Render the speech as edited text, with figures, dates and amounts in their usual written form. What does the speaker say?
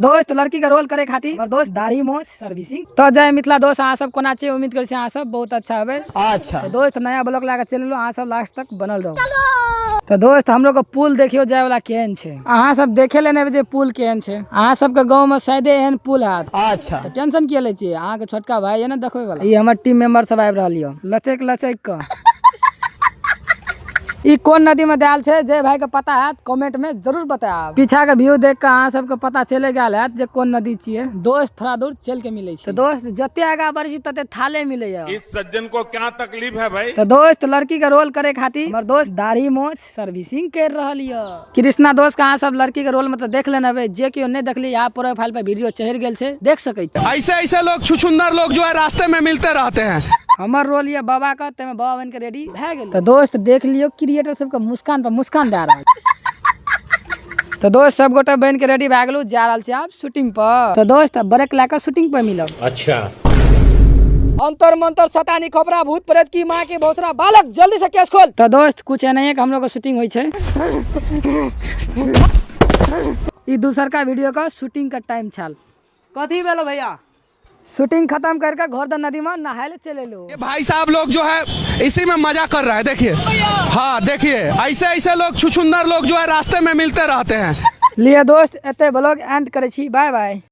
दोस्त लड़की के रोल करे खातिर हमर दोस्त दाढ़ी मोछ सर्विसिंग। तो जय मिथिला दोस्त, अहाँ सब कोना छी? उम्मीद करै छी अहाँ सब बहुत अच्छा हेबै। अच्छा तो दोस्त नया ब्लॉग लगा चलि एलहुँ, अहाँ सब लास्ट तक बनल रहू। तो दोस्त हमरो के पुल देखियो जाय वाला केहन छै, अहाँ सब देखे ले नहि जे पुल केहन छै। अहाँ सबके गाँव में शायदे एहन पुल हैत। अच्छा तो टेंशन किया लै छियै, अहाँ के छोटका भाई ये ने देखबै वाला। ई हमर टीम मेंबर सब आबि रहल यऽ लचक लचक कऽ। ई कोन नदी में दायल छै जे भाई के पता हैत कमेंट में जरूर बतायब। पीछा के व्यू देख के अहाँ सबके पता चले गेल हैत जे कोन नदी छियै। दोस्त थोड़ा दूर चल के मिले छै। तो दोस्त जते आगा बढ़े छी तते थाले मिले या। इस सज्जन को क्या तकलीफ है भाई? तो दोस्त लड़की के रोल करे खातिर हमर दोस्त दाढ़ी मोछ सर्विसिंग कर रहल यऽ। कृष्णा दोस्त के अहाँ सब लड़की के रोल में तो देख लेने हेबै, जे केओ नहीं देखली यहाँ प्रोफाइल पर वीडियो चढ़ि गेल छै, देख सकै छी। ऐसे ऐसे लोग छुछुंदर लोग जो है रास्ते में मिलते रहते हैं। हमर रोल ये बाबा के, तमे बाबा बन के रेडी भए गेल। तो दोस्त देख लियो क्रिएटर सबके मुस्कान पर मुस्कान दए रहल। तो दोस्त सब गोटे बन के रेडी भए गेलू, जा रहल छी आब शूटिंग पर। तो दोस्त अब ब्रेक लए के शूटिंग पर मिलब। अच्छा अंतर मंतर शतानी खोपड़ा भूत प्रेत की माँ के भोसरा बालक जल्दी से केस खोल। तो दोस्त कुछ एनाहिए के हमलोग के शूटिंग होइ छै। ई दूसर का वीडियो का शूटिंग का टाइम छल। कथी भेलो भैया? शूटिंग खत्म करके घर द नदी में नहाय ले चले लो। ये भाई साहब लोग जो है इसी में मजा कर रहा है, देखिए। हाँ देखिए, ऐसे ऐसे लोग छुछुंदर लोग जो है रास्ते में मिलते रहते हैं। लिए दोस्त एते ब्लॉग एंड करे छी, बाय बाय।